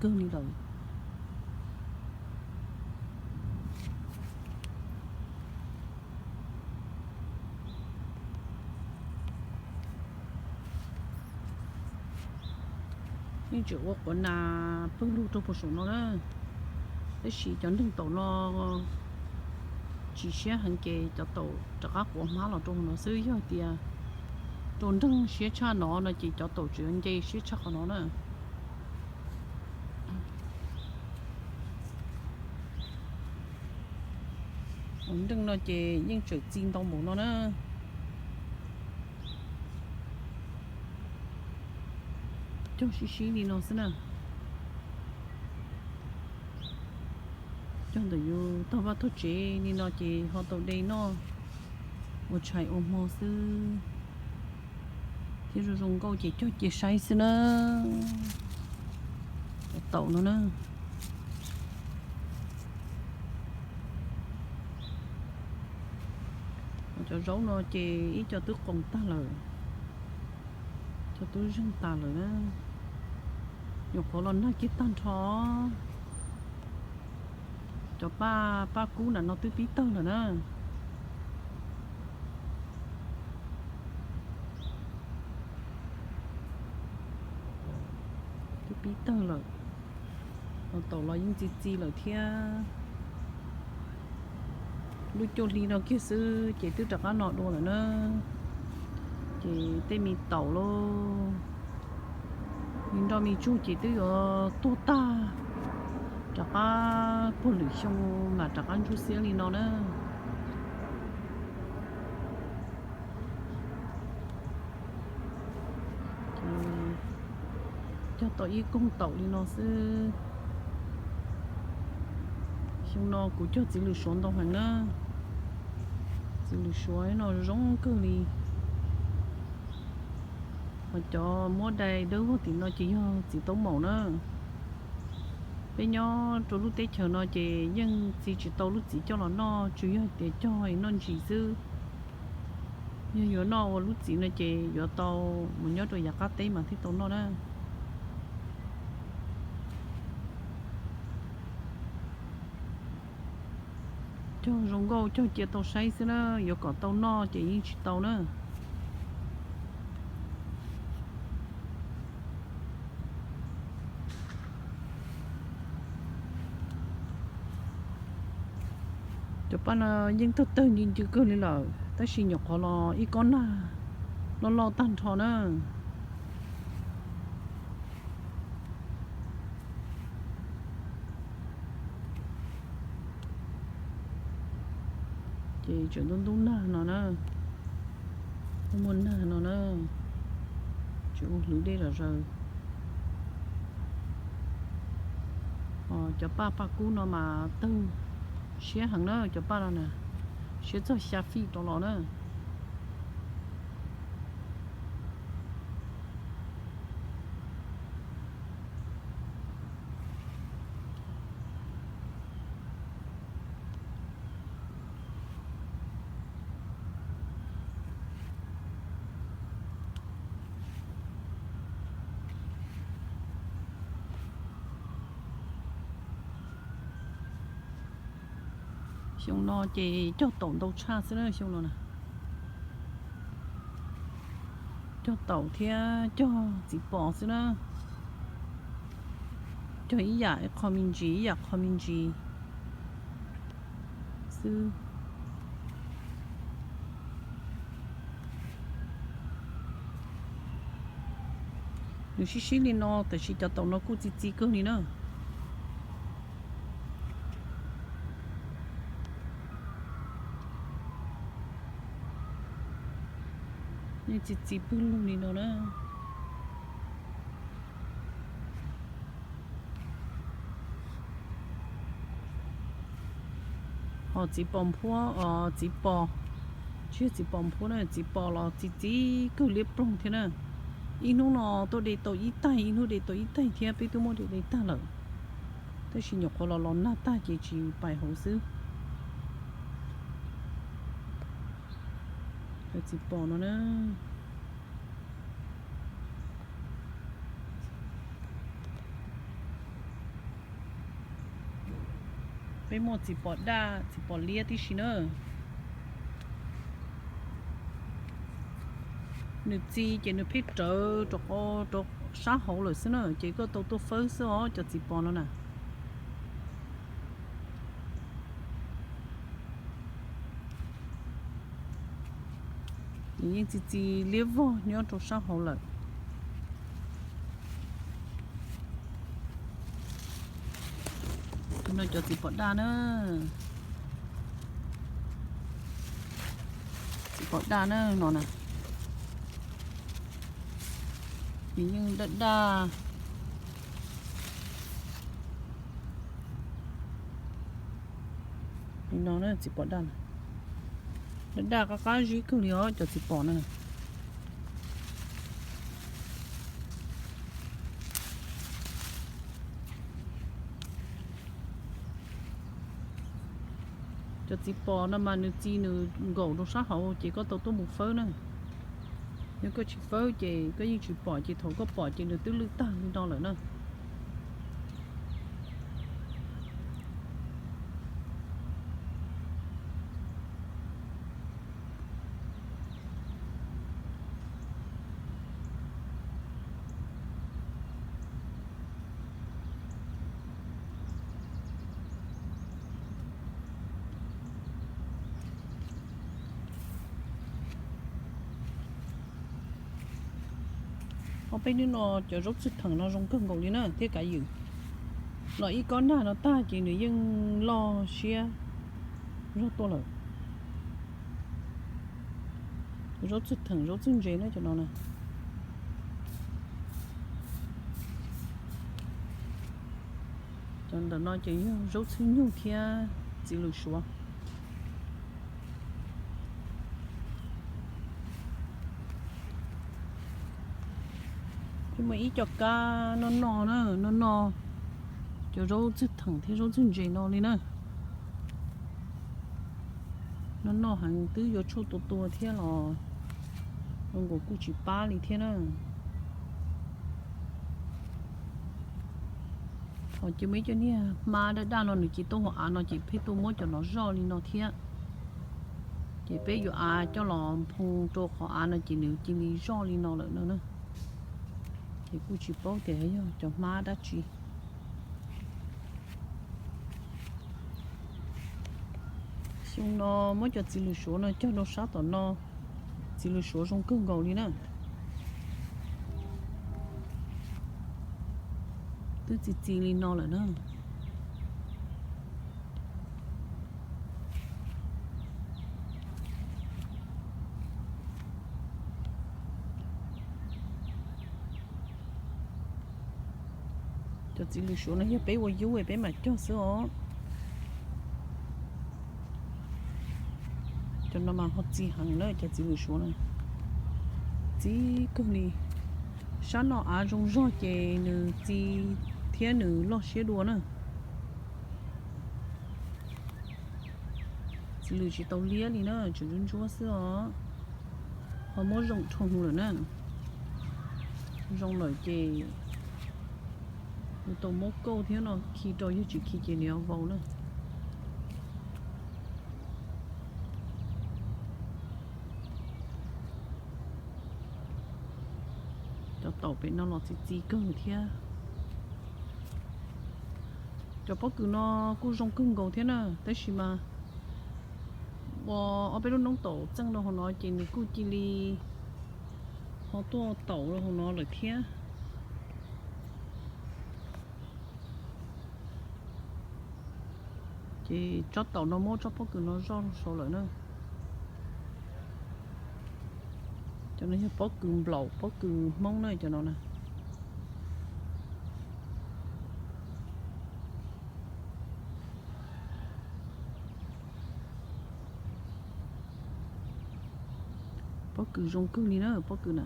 kawg li lawm. Yeej tseem ua quav nas pawg lug rau puag saum no na. Tab sis cov nreeg taum no tsis siab heev ces cov taum rov qab quav hmab los rau no xwb. Yog tias rau nreeg siab tshaj no no ces cov taum tseem yuav nce siab tshaj qhov no na. Nreeg no ces yeej tseem txi ntau npaum no na. Cog sib sib li no xwb na. Cog ntawm yus tog vaj tog tsev li no ces ho tau de noj ua tshais ua hmo xwb. Thiab zoo zoo nkauj ces cog cia saib xwb na. Cov taum no na. Cov zaub no ces ib co twb qoos tag lawm, co twb zeeg tas lawm na. Nyuam qhuav los nag kiag tag nrho. Cov paj, paj kub nram no twb pib tawg lawm na. Twb pib tawg lawm. Ho taum los yeej txi txi lawm thiab. Lub cuaj hli no kiag xwb ces twb rov qab no dua lawm na. Ces tej me taum los me nroj me tsuag ces twb yuav tuag tag. Rov qab puag lwm xyoo mam rov qab ntsuj xiab li no na. Cog tau ib koog taum li no xwb. Xyoo no kuv cog txiv lws suav ntau heev na. Txiv lws suav no zoo kawg li. Ho cov muab dai dawb vog tim no ces yog txiv taub maum na. Peb nyob rau lub teb chaws no ces yeej txi tsis tau lub txiv coj los noj, tsuas yog tias cog noj ntsis xwb. Yog yuav noj ua lub txiv no ces yuav tau mus nyob rau yav qab teb mas thiaj tau noj na. Cog zoo nkauj cog cia tau saib xwb na, yuav kom tau noj ces yeej tsis tau na. Cov paj no yeej tawg tawg ncw ncw kawg li lawm tab sis nyuam qhuav los ib kob nag loj loj tag nrho na. Ces tseem ntub ntub nag no na, muaj muaj nag no na, tseem ua hlwv dej zom zaws. Cov paj paj kub no mas tawg siab heev na, cov paj no na, siab txog xya fij rov los na. Xyoo no ces cog taum ntau tshaj xwb na, xyoo no na. Cog taum thiab cog txiv pos xwb na. Cog ib yam qho me ntsis ib yam qho me ntsis xwb. Nws sib sib li no tab sis cov taum no kuj txi txi kawg li na. Yeej txi txi pwg lug li no na. Ho txiv pos nphuab, txiv pos, tsis yog txiv pos nphuab na, txiv pos los txi txi kawg liab ploog thiab na. Ib hnub no tuaj de tau ib taig, ib hnub de tau ib taig thiab, peb twb muab de de tag lawm. Tab sis nyuam qhuav los los nag tag ces tsis pais hauv xwb. Cov txiv pos no na. Peb muaj txiv pos daj, txiv pos liab tib si na. Nws txi ces nws pheej rawv rau, rau sab hauv lawm xwb na, ces koj tau tuaj fawb xwb os cov txiv pos no na. Nws yeej txi txi liab vog nyob rau sab hauv lawm. No cov txiv pos daj na. Txiv pos daj na no na. Nws yeej daj daj li no na, txiv pos daj. Daj daj qab qab zib kawg li os cov txiv pos na. Cov txiv pos no mas nws txi nws nkaum rau sab hauv ces koj tau tuaj mus fawb na. Yog koj tsis fawb ces koj yeej tsis pom, ces thaum koj pom ces nws twb lwj tag li no lawm na. Ob peb hnub no cov zaub txwj theem no zoo kawg nkaus li na thiab kav ywm. Los ib kob nag no tag ces nws yeej loj siab zog tuaj lawm. Zaub txwj theem zaub txwj ntse na cov no na. Cov ntawm no ces yog zaub txhwb nyug thiab txiv lws suav. Peb muaj ib co kab noj noj na, noj noj cov zaub txwj theem thiab zaub txwj ntse no li na. Noj noj heev, twb yuav tshuaj tua tua thiab los zoo nkaus kuj tsis pab li thiab na. Ho cia muaj ib co niag hmab daj daj no nws cia tuaj hauv av no ces pheej tuaj muab cov no zoj li no thiab. Ces peb yuav av coj los nphoo rau qhov av no ces nws cia li zoj li no lawm no na. Ces kuj tsis paub tias yog cov hmab dab tsi. Xyoo no muab cov txiv lws suav no cog rau sab tom no, txiv lws suav zoo kawg nkaus li na. Twb txi txi li no lawm na. Cov txiv lws suav no yog peb ua yub peb mam cog xwb os. Cov no mas ho txi heev na, cov txiv lws suav na txi kawg li. Sab no av zoo zog ces nws txi thiab nws loj siab dua na. Txiv lws tsis tau liab li na, tseem ntsuab ntsuab xwb os. Ho muab zoo dhau lawm na. Zoo lawm ces yuav tau muab kauj thiab no khi rau, yog tsis khi ces nws yuav vau na. Cov taum pem no los txi txi kawg thiab. Cov pob kws no kuj zoo kawg nkaus thiab na, tab sis mas ua ob peb lub noob taum txeej rau hauv no ces nws kuj cia li ho tuaj taum rau hauv no lawm thiab. Ces tsob taum no muab tsob pob kws no zoj rau saud lawm na. Cov no yog pob kws nplaum, pob kws Hmoob na cov no na. Pob kws zoo kawg li na, pob kws na.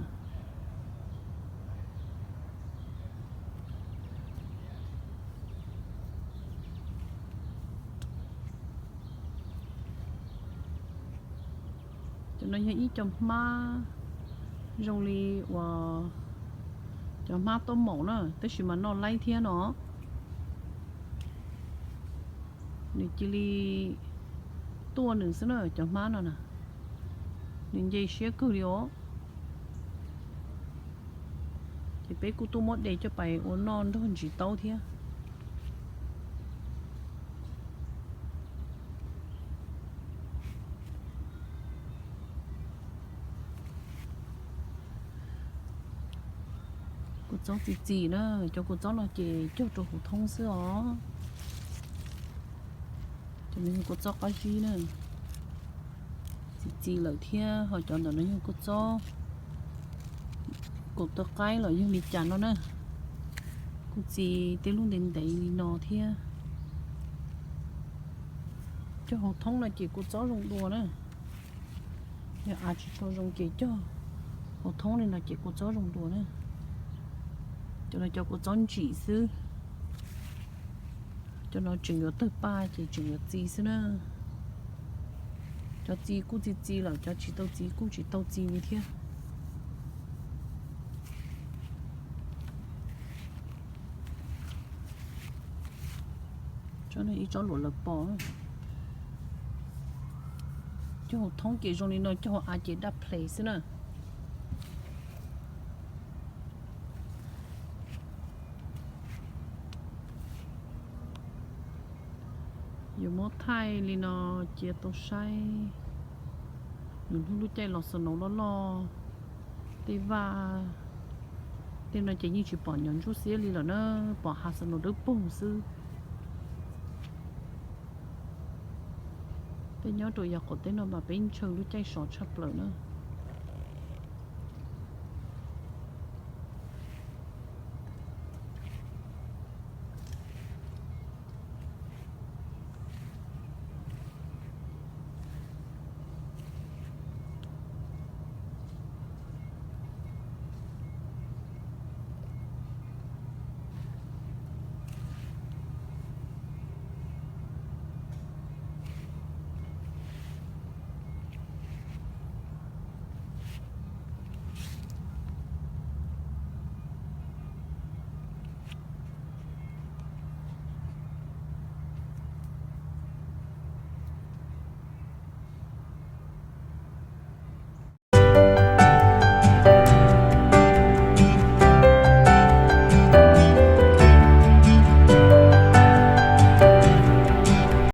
Cov no yog ib co hmab zoo li uas cov hmab taub maum na, tab sis mas noj laib thiab no. Nws cia li tuaj nws xwb na, cov hmab no na, nws nce siab kawg li os. Ces peb kuj tuaj muab de coj pais ua noj nrog ntsis taub thiab. Kua txob txi txiv na, cov kua txob no ces cog rau hauv thoob xwb os. Cov no yog kua txob qab zib na, txi txiv lawm thiab. Ho cov ntawm no yog kua txob kaum tawv qaib los yog li cas no na, kuj txi tej lub ntev ntev li no thiab. Cog hauv thoob no ces kua txob zoo dua na. Yog av tsis tau zoo ces cog hauv thoob li no ces kua txob zoo dua na. Cov no cov kua txob ntsim xwb. Cov no tseem yuav tawg paj ces tseem yuav txi xwb na. Cov txi kuj txi txiv lawm, cov tsis tau txi kuj tsis tau txi li thiab. Tsob no ib tsob luam lawv pom. Cog hauv thoob ces zoo li no, cog hauv av ces daj ple xwb na. Yuav muab thaij li no cia tau saib. Nws hnub lub caij los snow loj loj, tej vaj tej no ces yeej tsis pom nyuag ntsuab xiab li lawm na, pom hav snow dawb paug xwb. Peb nyob rau yav qaum teb no mas peb ntshaw lub caij sov tshaj plaws na.